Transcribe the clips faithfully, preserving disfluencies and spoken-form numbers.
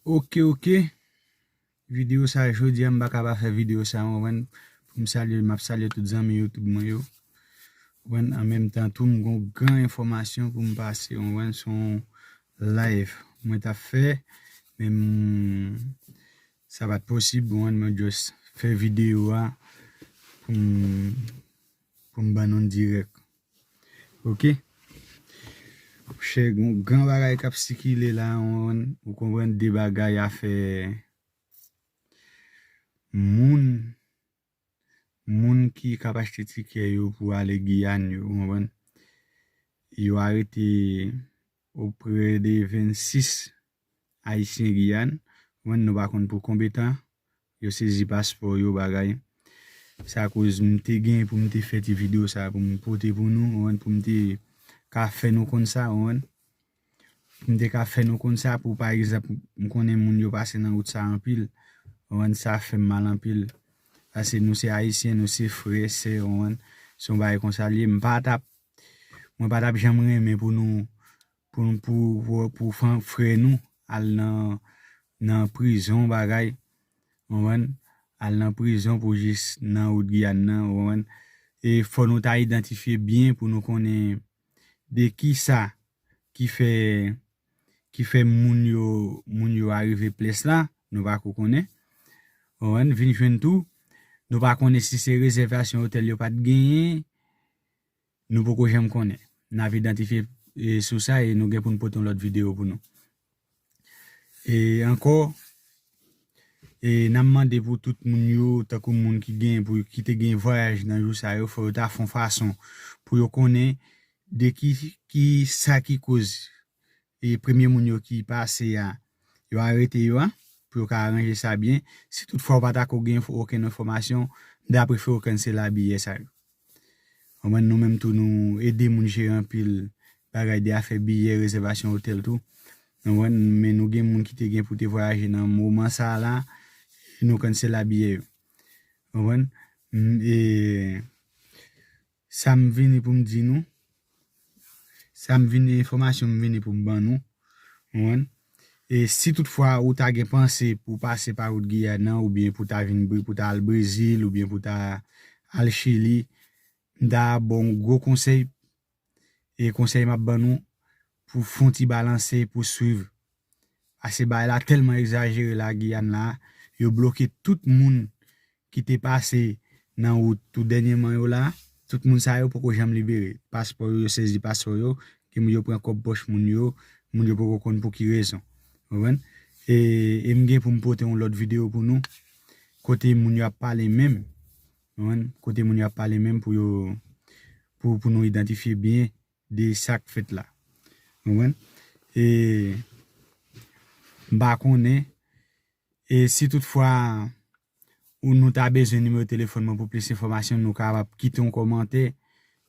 Ok, ok. Videyo sa, jodi a, m pa ka pa fè videyo sa, w konprann? Pou m salye, m ap salye tout zanmi YouTube mwen yo. W konprann? An menm tan tou, m gon gran enfòmasyon pou m pase, w konprann? Se yon live mwen t ap fè, men m, sa pa t posib, w konprann? Mwen just fè videyo a pou m, pou m ban nou dirèk. Ok? Chè, gon gran bagay k ap sikile la, w konprann? Ou konprann de bagay afè moun, moun ki k ap achte tikè yo pou ale Giyàn yo, w konprann? Yo arete oprè de vennsis Ayisyen Giyàn, w konprann? Nou pa konn pou konbyen tan, yo sezi paspò yo, bagay. Sa koz m te gen pou m te fè ti videyo sa pou m pote pou nou, w konprann? Pou m te ka fè nou konn sa, w konprann? Pou m te ka fè nou konn sa, pou pa egzanp, m konnen moun yo pase nan wout sa anpil, w konprann? Sa fè m mal anpil. Paske nou se Ayisyen, nou se frè, sè, w konprann? Se yon bagay konsa l ye, m pa t ap, mwen pa t ap janm renmen pou nou, pou, pou, pou, pou fan, frè nou al nan, nan prizon, bagay, w konprann? Al nan prizon pou jis nan wout Giyàn nan, w konprann? E fò nou ta idantifye byen pou nou konnen de kisa ki fè, ki fè moun yo, moun yo arive ples la, nou pa ko konnen. W konprann? Vin jwenn tou, nou pa konnen si se rezèvasyon otèl yo pa t genyen, nou poko janm konnen. N ap idantifye, e, sou sa e nou gen pou n pote yon lòt videyo pou nou. E ankò, e n ap mande pou tout moun yo, tankou moun ki gen, pou, ki te gen vwayaj nan jou sa yo, fò yo ta fè yon fason pou yo konnen de ki, ki sa ki koz, e premye moun yo ki pase a, yo arete yo a, pou yo ka aranje sa byen. Si toutfwa w pa ta ko gen okenn enfòmasyon, m ta prefere w kansela biyè sa yo. Konprann? Nou menm tou, nou ede moun jere anpil bagay de afè biyè, rezèvasyon otèl tou. Konprann? Men nou gen moun ki te gen pou te vwayaje nan moman sa a la, e nou kansela biyè yo. Konprann? M, e, sa m vini pou m di nou, sa m vini, enfòmasyon m vini pou m ban nou, konprann? E si toutfwa ou ta gen panse pou pase pa wout Giyàn nan, oubyen pou ta vin Bre-, pou ta al Brezil, oubyen pou ta al Chili, m ta ba w yon gwo konsèy, e konsèy m ap ban nou, pou fè yon ti balanse, pou swiv. Paske bagay la tèlman egzajere la, Giyàn la, yo bloke tout moun ki te pase nan wout tou dènyèman yo la, tout moun sa yo poko janm libere. Paspò yo, yo sezi paspò yo, gen moun yo pran kòb pòch moun yo, moun yo poko konn pou ki rezon. Konprann? E, e m gen pou m pote yon lòt videyo pou nou, kote moun yo ap pale menm, konprann? Kote moun yo ap pale menm pou yo, pou, pou nou idantifye byen de sa k fèt la. Konprann? E m pa konnen, e si toutfwa ou nou ta bezwen nimewo telefòn mwen pou plis enfòmasyon, nou kapab kite yon kòmantè,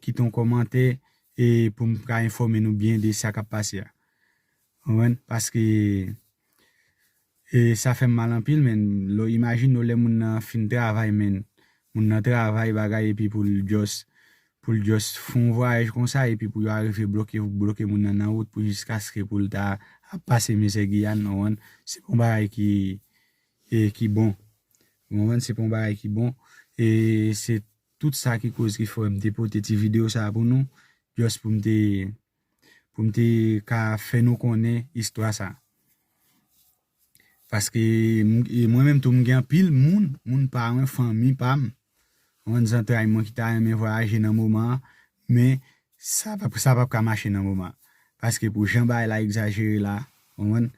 kite yon kòmantè, e pou m ka enfòme nou byen de sa k ap pase a. Konprann? Paske, e sa fè m mal anpil, men lè w imajine w lè moun nan fin travay, men moun nan travay bagay, epi pou l just, pou l just fè yon vwayaj konsa, epi pou yo arive bloke, bloke moun nan nan wout pou jiskaske pou l ta ap pase mizè Giyàn, w konprann? Se pa yon bagay ki, e, ki bon. W konprann? Se pa yon bagay ki bon. E se tout sa ki koz ki fè m te pote ti videyo sa pou nou, just pou m te, pou m te ka fè nou konnen istwa sa. Paske m, e mwen menm tou, m gen anpil moun, moun pa mwen, fanmi pa m, konprann, zantray mwen ki ta renmen vwayaje nan moman an, men sa p ap, sa p ap ka mache nan moman an. Paske pou jan bagay la egzajere la, konprann,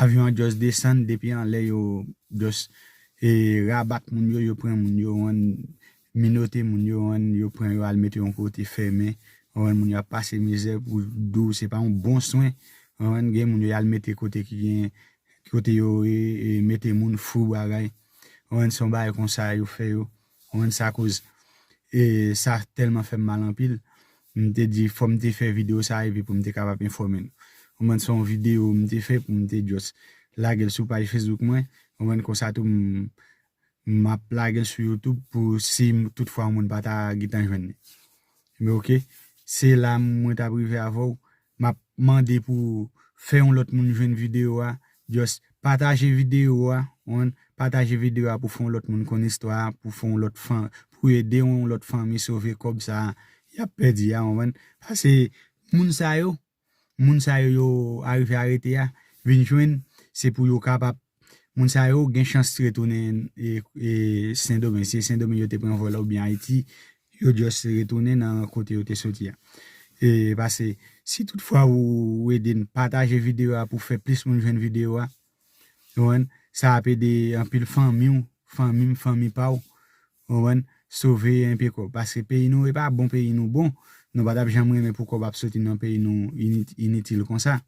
avyon an just desann, depi anlè yo just, e, rabat moun yo, yo pran moun yo, konprann, minote moun yo, konprann, yo pran yo al mete yon kote fèmen, konprann, moun yo ap pase mizè pou di w se pa yon bon swen, konprann, gen moun yo y al mete kote ki gen, kote yo, e, e, mete moun fou bagay, konprann, se yon bagay konsa yo fè yo, konprann, sa koz, e, sa tèlman fè m mal anpil, m te di fò m te fè videyo sa epi pou m te kapab enfòme nou. Konprann, se yon videyo m te fè pou m te just lage l sou paj Facebook mwen, konprann, konsa tou m, m ap lage l sou YouTube pou si m, toutfwa yon moun pa ta gentan jwenn li. Men ok, se la mwen t ap rive avè w. M ap mande pou fè yon lòt moun jwenn videyo a, just pataje videyo a, ou konprann, pataje videyo a pou fè yon lòt moun konn istwa a, pou fè yon lòt fan, pou ede yon lòt fanmi sove kòb sa a y ap pèdi a, ou konprann. Paske moun sa yo, moun sa yo yo arive arete a, vin jwenn, se pou yo kapab, moun sa yo gen chans retounen e, e Sendomeng. Si se Sendomeng yo te pran vòl la oubyen Ayiti, yo just retounen nan kote yo te soti a. E paske si toutfwa ou, ou ede n pataje videyo a pou fè plis moun jwenn videyo a, ou konprann, sa ap ede anpil fanmi w, fanmi m, fanmi pa w, ou konprann, sove enpe kòb. Paske peyi nou, e pa bon peyi nou bon, nou pa t ap janm renmen pou kòb ap soti nan peyi nou init-, initil konsa.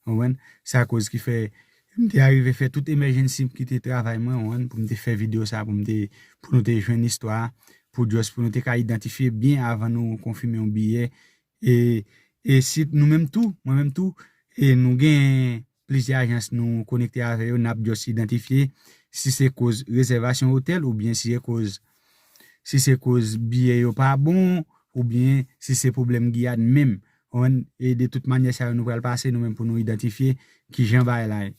Ou konprann? Sa koz ki fè m te arive fè tout emergency ki te travay mwen, ou konprann, pou m te fè videyo sa, pou m te, pou nou te jwenn istwa a, pou just pou nou te ka idantifye byen avan nou konfime yon biyè. E, e si nou menm tou, mwen menm tou, e nou gen plizyè ajans nou konekte avè yo, n ap just idantifye si se koz rezèvasyon otèl oubyen si se koz, si se koz biyè yo pa bon, oubyen si se pwoblèm Giyàn menm. Ou konprann? E de tout manyè sa yo nou pral pase nou menm pou nou idantifye kijan bagay la ye.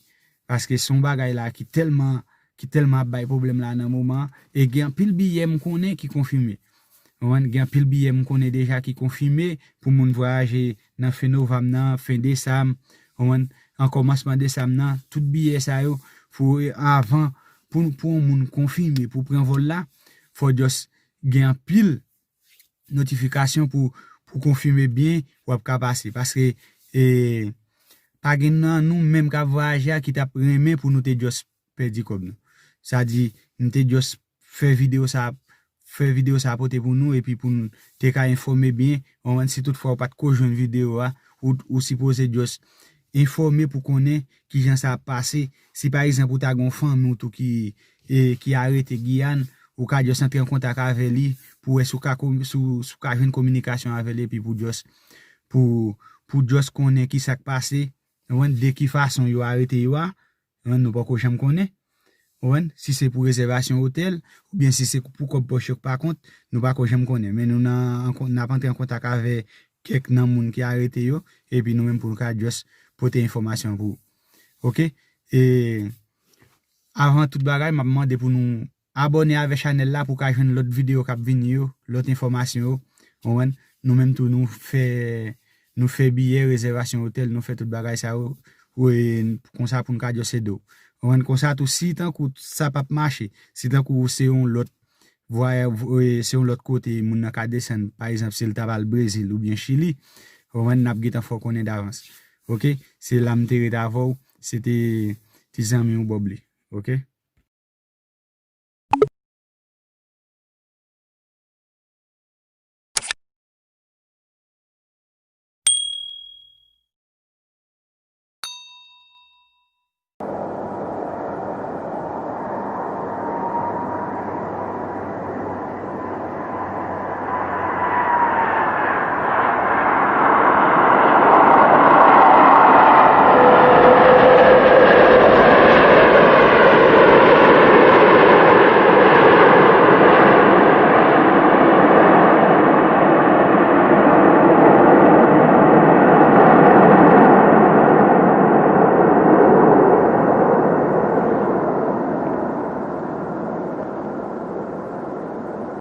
Paske se yon bagay la ki tèlman, ki tèlman ap bay pwoblèm la nan moman an. E gen anpil biyè m konnen ki konfime. Ou konprann? Gen anpil biyè m konnen deja ki konfime pou moun vwayaje nan fen novanm nan, fen desanm, ou konprann? An kòmansman desanm nan, tout biyè sa yo, pou avan, pou, pou yon moun konfime, pou pran vòl la, fò just gen anpil notifikasyon pou, pou konfime byen w ap ka pase. Paske, e, pa gen nan nou menm k ap vwayaje a ki t ap renmen pou nou te just pèdi kòb nou. Sa di, m te just fè videyo sa, fè videyo sa pote pou nou, epi pou n te ka enfòme byen, ou konprann, si toutfwa ou pa t ko jwenn videyo a, ou, ou sipoze just enfòme pou konnen kijan sa ap pase. Si pa egzanp ou ta gen yon fanmi w tou ki, e, ki arete Giyàn, ou ka just antre an kontak avè li pou wè si w ka, si w, si w ka jwenn kominikasyon avè li, epi pou just, pou, pou just konnen ki sa k pase, ou konprann, de ki fason yo arete yo a, ou konprann, nou poko janm konnen. Ou konprann? Si se pou rezèvasyon otèl, oubyen si se pou kòb pòch yo k pa kont, nou pako janm konnen. Men nou nan, an kon-, n ap antre an kontak avè kèk nan moun ki arete yo, epi nou menm pou nou ka just pote enfòmasyon pou ou. Oke? E avan tout bagay, m ap mande pou nou abòne avè chanèl la pou w ka jwenn lòt videyo k ap vini yo, lòt enfòmasyon yo. Ou konprann? Nou menm tou, nou fè, nou fè biyè, rezèvasyon otèl, nou fè tout bagay sa yo, e, konsa pou n ka just ede w. Ou konprann? Konsa tou, si tankou sa p ap mache, si tankou se yon lòt vwaya-, e, se yon lòt kote moun nan ka desann, pa egzanp, si l ta pral Brezil oubyen Chili, ou konprann, n ap gentan fè w konnen davans. Oke? Se la m te ret avè w, se te ti zanmi w Bob Lee. Oke?